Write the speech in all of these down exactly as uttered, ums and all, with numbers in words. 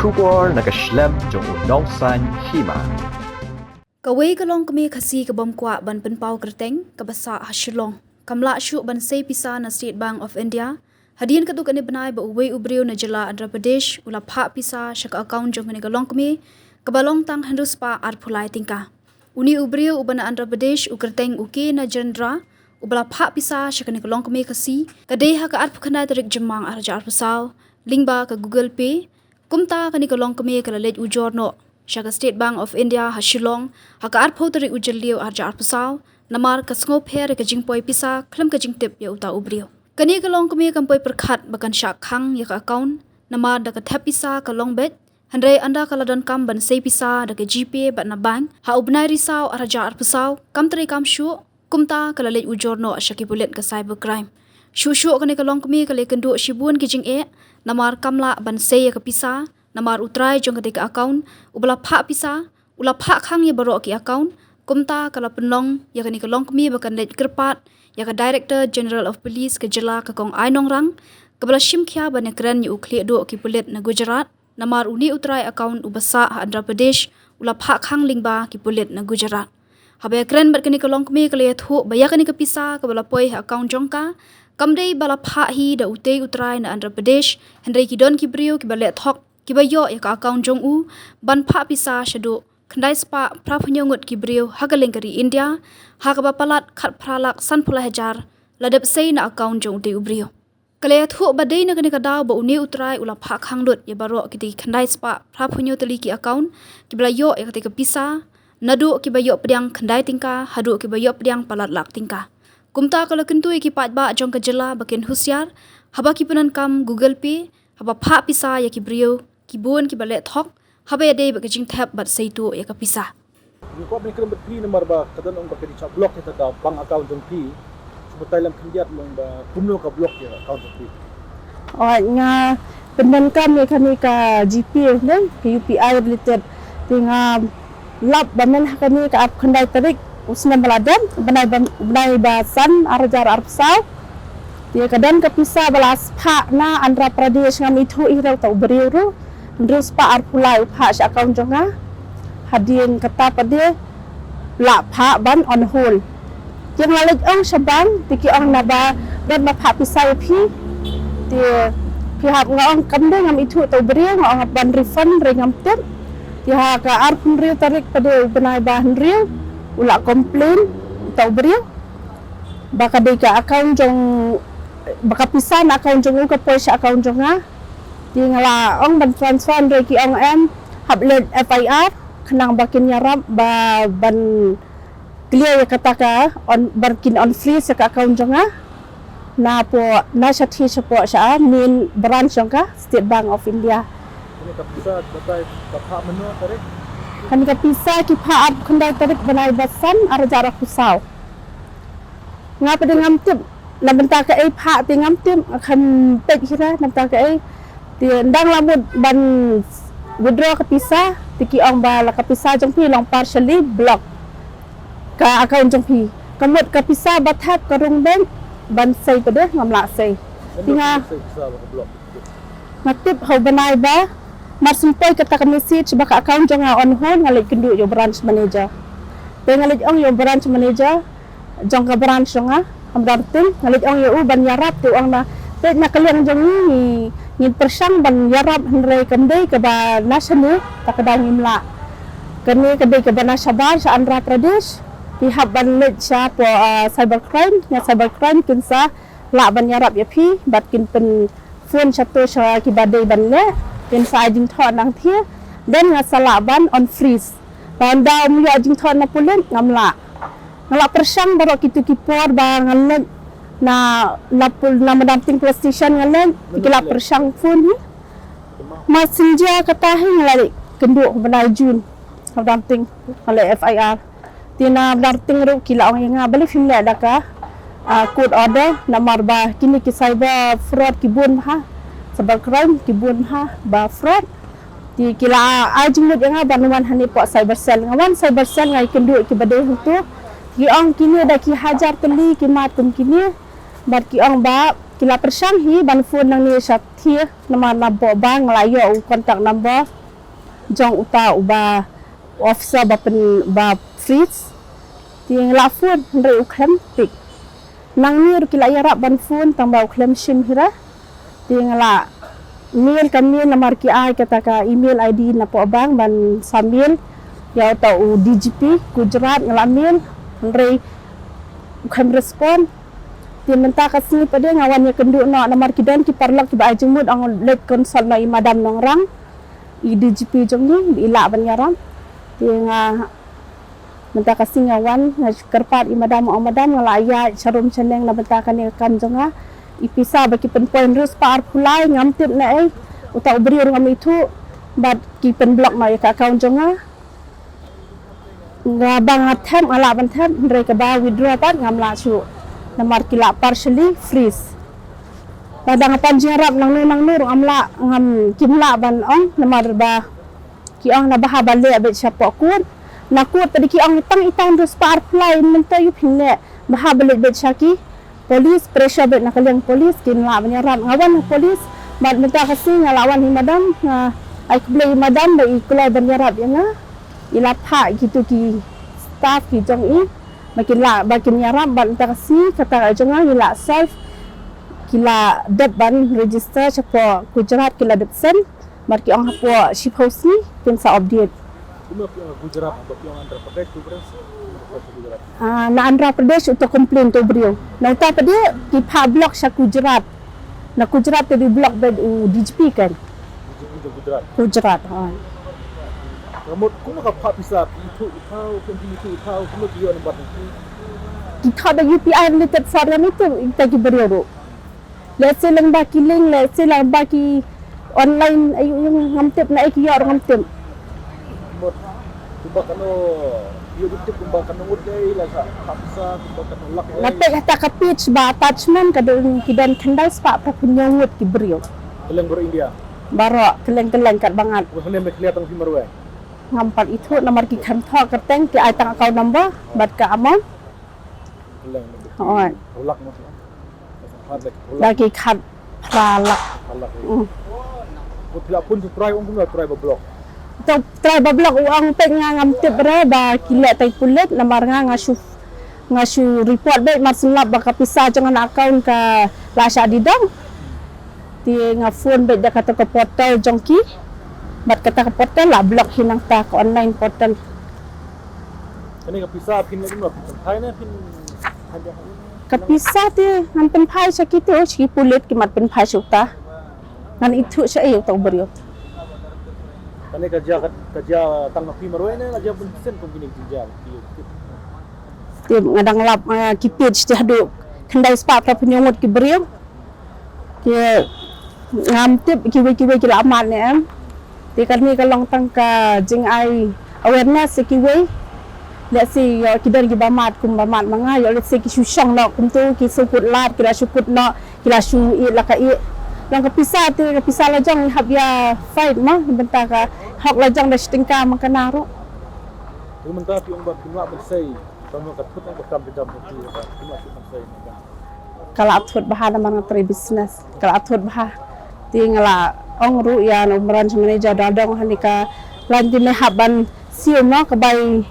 Khubor na ka shlem jong u Nongsaiñ Hima. Kawei ka longkmie Khasi ka bym kwah ban pynpaw kyrteng kaba sah ha Shillong kam lah shuh ban sei pisa na State Bank of India hadien katto katne bnai ba uwei u briew na jylla Andhra Pradesh u la phah pisa sha ka account jong kane ka longkmie kaba long tang hynriew spah arphew lai tyngka. Une u briew uba na Andhra Pradesh u kyrteng u K Najendra uba la phah pisa sha kane ka longkmie Khasi ka dei ha ka arphew khyndai tarik Jymmang arhajar arphew saw lyngba ka Google Pay. Kumta kane ka longkmie ka la leit ujor noh sha ka State Bank of India ha Shillong ha ka arphew tarik u Jylliew arhajar arphew saw namar ka sngewpher ïa ka jingpoi pisa khlem ka jingtip ïa uta u briew. Kane ka longkmie kam poi pyrkhat ba kan shah khang ïa ka account namar da ka thep pisa ka long beit. Hynrei ynda ka la donkam ban sei pisa da ka GPay bad na bank ha u bnai Risaw arhajar arphew saw kam treikam shuh. Kumta ka la leit ujor noh sha ki pulit ka cyber crime. Shuh shuh kane ka longkmie ka la ïakynduh shibun ki jingeh namar kam lah ban sei ïa ka pisa namar u trai jong katei ka account uba la phah pisa u la phah khang ïa baroh ki account. Kumta ka la pynlong ïa kane ka longkmie ba kan leit kyrpad ïa ka Director General of Police ka jylla ka Kong I Nongrang kaba la shim khia ban ïakren ïa u khlieh duh ki pulit na Gujarat. Namar une u trai account uba sah ha Andhra Pradesh u la phah khang lyngba ki pulit na Gujarat. Haba ïakren bad kane ka longkmie ka la ïathuh ba ïa kane ka pisa kaba la poi ha account jong ka kam dei ba la phah hi da utei u trai na Andhra Pradesh, hynrei ki don ki briew kiba leh thok kiba ïoh ïa ka account jong u ban phah pisa shaduh khyndai spah phra phew hynñiew ngut ki briew ha ka liang ka ri India, ha kaba palat khatphra lak sanphew lai hajar la dep sei na account jong utei u briew. Ka la ïathuh ba dei na kane ka daw ba une u trai u la phah khang lut ïa baroh kitei ki khyndai spah phra phew hynñiew tylli ki account kiba la ïoh ïa katei ka pisa, naduh kiba ïoh pdiang khyndai tyngka haduh kiba ïoh pdiang palat lak tyngka. Kumta ka la kyntu ïa ki paidbah jong ka jylla ba kin husiar haba ki pyndonkam Google Pay, haba phah pisa ïa ki briew ki bun kiba leh thok haba ïadei bad ka jingthep bad sei tuh ïa ka pisa. Ngi kwah ban kren bad phi namar ba ka don ong ba ka dei shah block ïa ka bank account jong phi. Shu batai lem khyndiat long ba kumno ka block ïa ka account jong phi. Oh, nga pyndonkam ïa kane ka GPay ne ka UPI related. Te nga lap ba myn ha kane ka arphew khyndai tarik u snem ba la dep, bnai ba, bnai ba san arhajar arphew saw. Te ka don ka pisa ba la phah na Andhra Pradesh, ngam ithuh ïa uta u briew ruh. Hynriew spah arphew lai u phah sha account jong nga. Hadien kata pat de la phah ban on hold. Te nga leit ong sha bank, te ki ong naba don ba phah pisa ïa phi. Te phi hap, nga ong kam dei, ngam ithuh uta u briew, nga ong ban refund hynrei ngam tip. Te ha ka arphew hynriew tarik pat de u bnai ba hynriew u la complain uta u briew ba ka dei ka account jong, ba ka pisa na account jong u ka poi sha account jong nga. Te nga la ong ban transfer hynrei ki ong em, hap leit FIR khnang ba kin ïarap ba ban clear ïa kata ka on, ba kin unfreeze ïa ka account jong nga. Na pdeng, na shathie shapoh sha main branch jong ka State Bank of India. Kane ka pisa batai ka phah mynno tarik? Kane ka pisa ki phah arphew khyndai tarik bnai ba san arhajar arphew saw. Nga pat de ngam tip na bynta kaei phah, te ngam tip, nga kham peit hi re na bynta kaei. Te ynda nga la mut ban withdraw ka pisa, te ki ong ba la ka pisa jong phi long partially block ka account jong phi. Ka mut ka pisa ba thep ka rung beit ban sei pat de ngam lah sei. Te nga, nga tip ha u bnai ba mar shu poi kata ka message ba ka account jong nga on hold, nga leit kynduh ïa u branch manager. Te nga leit ong ïa u branch manager jong ka branch jong nga ha Mawryngkneng, nga leit ong ïa u ban ïarap, te u ong na, peit na ka liang jong ngi, ngi, ngin pyrshang ban ïarap hynrei kam dei kaba na shane, ta ka daw ngim lah. Kane ka dei kaba na shabar sha Andhra Pradesh. Phi hap ban leit sha pdeng, ah, cyber crime, na cyber crime kin sa lah ban ïarap ïa phi bad kin pyn phone shato sha kiba dei ban leh, kin sa ai jingthoh nangthie, then nga sa lah ban unfreeze. Ba ynda ym ïoh jingthoh na pulit ngam lah. Nga la pyrshang baroh kito ki por ba nga leit na, na pul-, na Mawryngkneng Police Station nga leit, ki la pyrshang phone hi. Messenger kata hi nga la leit kynduh bnai June. Mawryngkneng nga leit FIR. Te na Mawryngkneng ruh ki la ong ïa nga balei phim leh da ka, ah, court order, namar ba kine ki cyber fraud ki bun bha, cyber crime ki bun bha ba fraud. Te ki la ai jingmut ïa nga ban wan hangne pdeng cyber cell. Nga wan cyber cell nga ïakynduh ïa kiba dei hangto. Ki ong kine da ki hajar tylli ki mad kum kine. Bad ki ong ba Ki la pyrshang hi ban phone nangne sha thiah namar napoh bank nga la ïoh u contact number jong uta uba officer ba pyn ba freeze. Te nga la phone hynrei u khlem pick. Nangne ruh ki la ïarap ban phone tang ba u khlem shim hi re. Te nga la mail ka mail namar ki ai kata ka email I D napoh bank ban sa mail ïa uta u D G P Gujarat nga la mail hynrei u khlem respond. Te mynta ka sngi pat de nga wan ïakynduh noh namar ki don ki paralok kiba ai jingmut ong leit consult noh i Madam Nongrang, i D G P jong ngi, i lah ban ïarap. Te nga mynta ka sngi nga wan nga kyrpad i Madam, ong Madam nga la ïaid sharum shaneng na bynta kane ka kam jong nga. I pisa ba ki pynpoi hynriew spah arphew lai ngam tip na ei. Uta u briew ruh ngam ithuh bad ki pynblock noh ïa ka account jong nga. Nga ba nga thep nga lah ban thep hynrei kaba withdraw pat ngam lah shuh namar ki la partially freeze. Lada nga pan jingïarap nangno nangno ruh ngam lah, ngam, kim lah ban ong namar ba ki ong na bha ba leh beit shapoh court. Na court pat de ki ong tang ita hynriew spah arphew lai mynta ïoh phin leh, bha ba leit beit sha ki police, pressure beit na ka liang police, kin lah ban ïarap. Nga wan ha police bad mynta ka sngi nga la wan hi Madam, nga ai khublei i Madam ba i kloi ban ïarap ïa nga. I la phah kito ki staff ki jong i ba kin lah ba kin ïarap bad mynta ka sngi kata ka jong nga ngi la solve. Ki la dep ban register shapoh Gujarat, ki la dep send. Bad ki ong hapoh shiphew sngi kin sa update. Kumno phi ong Gujarat, ba phi ong Andhra Pradesh, Gujarat? Kumno phi ong Gujarat? Ah, na Andhra Pradesh uta complain uta u briew. Na uta pat de ki phah block sha Gujarat. Na Gujarat te dei block beit u D G P kan. D G P jong Gujarat. Gujarat, ha. Ka mut kumno ka phah pisa, phi ithuh i thaw, phi ithuh i thaw, kumno ki ïoh number phi? Ki thoh da U P I related fraud kan ita, ita ki briew ruh. Let's say lang ba ki link, let's say lang ba ki online, ayu yung ngam tip na ayu ki yor ngam tip. Mut, kumba kano, ïa ki tip kumba kano ngut dei, la sa, ka pisa, kumba kano lak dei. Nga peit hata ka page ba attachment ka don ki don khyndai spah phra phew hynñiew ngut ki briew. Kylleng baroh India. Baroh, kylleng kylleng kat ba ngat. Wei hynne me clear tang phi marwei. Ngam pat ithuh namar ki khlem thoh kyrteng, ki ai tang account number bad ka amount. Kylleng. Hooid. Phra lak mo. Da ki khat phra lak. Phra lak. Mm. Ko phi la phone to try ong kumno try ba block. To try ba block u ong peit nga ngam tip re ba ki leh tai pulit namar nga nga shu nga shu report beit mar shen lap ba ka pisa jong nga na account ka la shah didong. Te nga phone beit da kata ka portal jong ki. Bad kata ka portal la block hi nangta ka online portal. Kane ka pisa phin leh kumno phin pynphai ne phin Ka pisa te ngan pynphai sha kito, sha ki pulit ki mat pynphai sha uta. Ngan ithuh sha ei uta u briew. Kane ka jia ka, ka jia tang na phi marwei ne la jia bun sien kum kine ki jia. Te nga dang lap, ah, ki page te haduh khyndai spah phra phew hynñiew ngut ki briew. Ki ngam tip kiwei kiwei ki la mad ne em. Te kane ka long tang ka jingai awareness ïa kiwei. Let's say ïoh ki don kiba mad kumba mad ma nga, ïoh let's say ki shu shong noh kumto, ki shu kut lad, ki la shu kut noh, ki la shu ïeh la ka ïeh. Long ka pisa te ka pisa la jong i hap ïa fight ma, na bynta ka hok la jong da shi tyngka ma ka na ruh. Te mynta phi ong ba phi lah ban sei, ba ka thut ba kam phi dam phi, phi lah ban sei ma ka. Ka la thut bha namar nga trei business. Ka la thut bha. Te nga la ong ruh ïa u branch manager da dong hani ka line te me hap ban siew mo ka bai.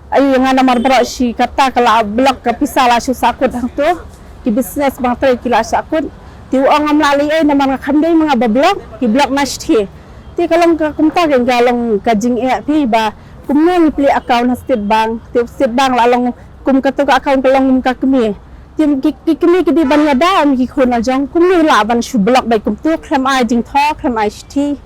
Ai nga namar baroh shi katta ka la block ka pisa la shu sahkut hangto. Ki business ba nga trei ki la sahkut. Te u ong ngam lah lei ei namar nga kham dei ma nga ba block, ki block na shatei. Te ka long ka kumta ka long ka jingeh phi ba kumno ngi plie account ha State Bank. Te State Bank la long kum kato ka account ka long kum ka kmie. Te ki, ki kmie ki dei ban ïada ïa ki khun la jong, kumno lah ban shu block beit kumto, khlem ai jingthoh, khlem ai shithi,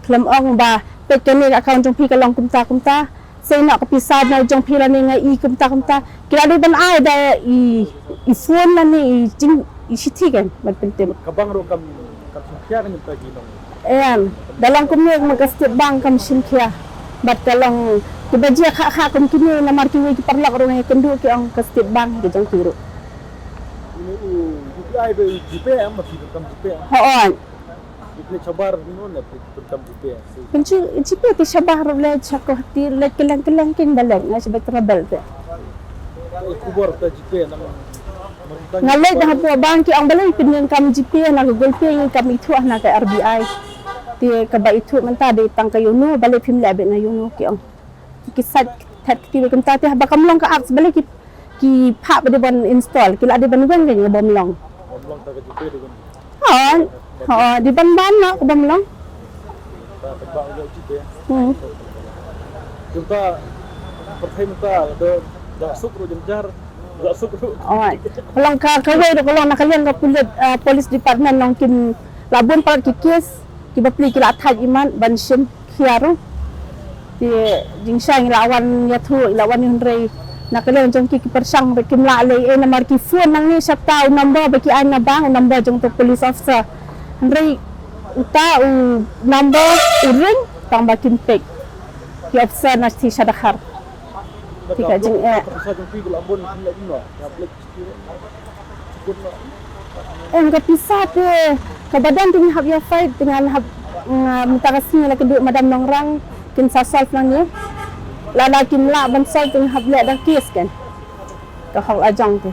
khlem ong ba peit kane ka account jong phi ka long kumta kumta. Sei noh ka pisa na jong phi lane nga i kumta kumta. Ki la dei ban ai da i, i phone lane i jing, i shithi kan ban pyntip. Ka bank ruh kam, kam shim khia kan mynta ki nong. Em, da long kumne kum ka State Bank kam shim khia. Bad ka long kiba jia kha kha kum kine namar kiwei ki paralok ruh ngi kynduh ki ong ka State Bank ki jong ki ruh. Ine u U P I ba GPay em, ma phi kam GPay em. Hooid. Phi pynleit shabar, you know, na phi pyn kam GPay. Pynleit GPay te shabar ruh leit sha ko hati leit kylleng kylleng kin ba leit nga sha ba travel te. Ai khubor ta GPay nang, nang Nga leit da hapoh bank, ki ong balei pynïeng kam GPay na ka Google Pay, kam ithuh na ka RBI. Te kaba ithuh mynta dei tang ka YONO, balei phim leh beit na YONO, ki ong. Ki sait thet kti beit kumta, te haba kam long ka apps, balei ki, ki phah ba dei ban install, ki la dei ban weng, ka bym long. Bym long ta ka GPay dei ban. Ha, ha, dei ban ban na, ka bym long. Ta, ta ba ngi GPay. Hmm. Kumta, pyrthei mynta, da, da suk ruh jynjar, da suk ruh. Alright. Ka long ka, kawei ruh ka long na ka liang ka pulit, ah, police department long kim la bun palat ki case, ki bapli ki la thait imat ban shim khia ruh. Te jingshai ngi la wan ïathuh, la wan hynrei na ka liang jong ki, ki pyrshang ruh kim lah leh ei namar ki phone nangne shata u number ba ki ai na bank, u number jong uto police officer. Hynrei uta u number u ring tang ba kim pick. Ki officer na Shahdkhar. Te ka jingeh. Em, ka pisa te, kaba don te ngi hap ïa fight, te ngan hap, nga, mynta ka sngi la kynduh Madam Nongrang, kin sa solve nangne. Lada kim lah ban solve te ngi hap leh da case kan. Ka hok la jong te.